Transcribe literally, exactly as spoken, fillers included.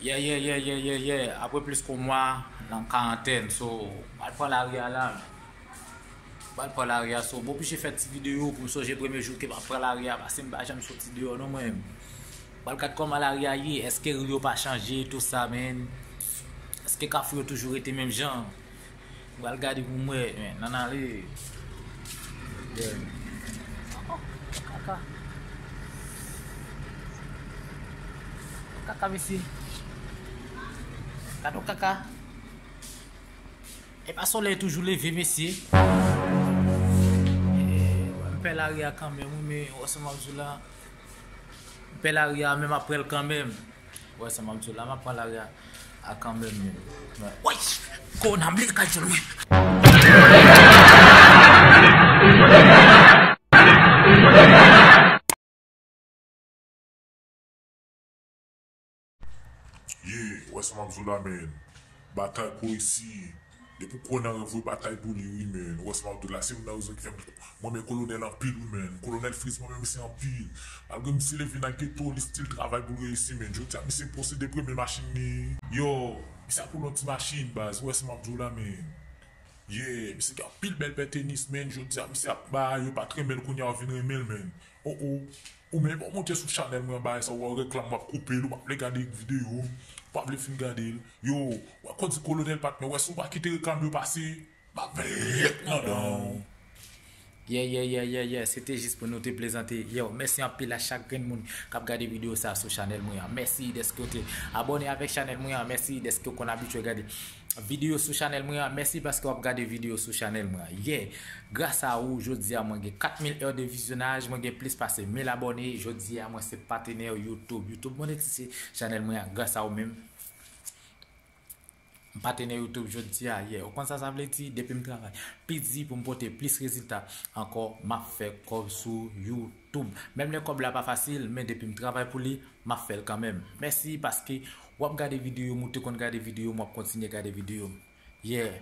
Yeah, yeah, yeah, yeah, yeah, yeah. Apre plis ke yon mwa nan karantèn, so, m pral pran lari a la. M pral pran lari a, so, m oblije fè ti videyo pou m sonje premye jou ke m ap pran lari a, paske m pa janm soti deyò non mwen. M pral gad kòman lari a ye, èske ri yo pa chanje, tou sa, men. Èske kafou yo toujou rete menm jan? M pral gade pou m wè, men, nan ale. Yeah. Oh, kaka. Kaka, mesye. Gade yon kaka. E pa solèy toujou leve, mesye. Eh, m pè lari a kanmenm, wi, men, wè sa m ap di w la. M pè lari a, men m ap pran l kanmenm. Wè sa m ap di w la, m ap pran lari a kanmenm, men. Wè. Woy! Kowona, m leve kay jèn, wi. Yeah, wè sa m ap di w la, men. Batay pou resi. Depi w kwè nan rèv ou, batay pou li, wi, men. Wè sa m ap di w la, se youn nan rezon ki fè m, mwen renmen Kolonèl anpil, wi, men. Kolonèl Freeze, mwen renmen misye anpil. Malgre misye leve nan geto, li still travay pou l reyisi, men. Jodi a, misye posede premye machin li. Yo, misye ap woule yon ti machin, baz. Wè sa m ap di w la, men. Yeah, misye gen anpil bèl pè tenis, men. Jodi a, misye ap ba, yo pa t renmen l, kounye a yo vin renmen l, men. Oh, oh. Ou menm, ou monte sou chanèl mwen, bagay sa, w wè reklam, w ap koupe l, ou pa vle gade videyo, ou pa vle fin gade l. Yo, w ap konn di Kolonèl pa t, men wè, si w pa kite reklam yo pase, m ap met nan dan w. Yeah, yeah, yeah, yeah, yeah. Se te jis pou nou te plezante. Yo, mèsi anpil a chak grenn moun k ap gade videyo sa sou chanèl mwen an. Mèsi dèske w te abòne avèk chanèl mwen an. Mèsi dèske w konn abitye gade videyo sou chanèl mwen an. Mèsi paske w ap gade videyo sou chanèl mwen an. Yeah. Gras a ou, jodi a mwen gen kat mil è de vizyonaj, mwen gen plis pase mil abòne. Jodi a mwen se patenè YouTube. YouTube monetize chanèl mwen an gras a ou menm. M patenè YouTube jodi a, yeah. Ou konn sa sa vle di? Depi m travay pi di pou m pote plis rezilta ankò, m ap fè kòb sou YouTube. Menm lè kòb la pa fasil, men depi m travay pou li, m ap fè l kanmenm. Mèsi paske w ap gade videyo m, ou te konn gade videyo m, w ap kontinye gade videyo m. Yeah.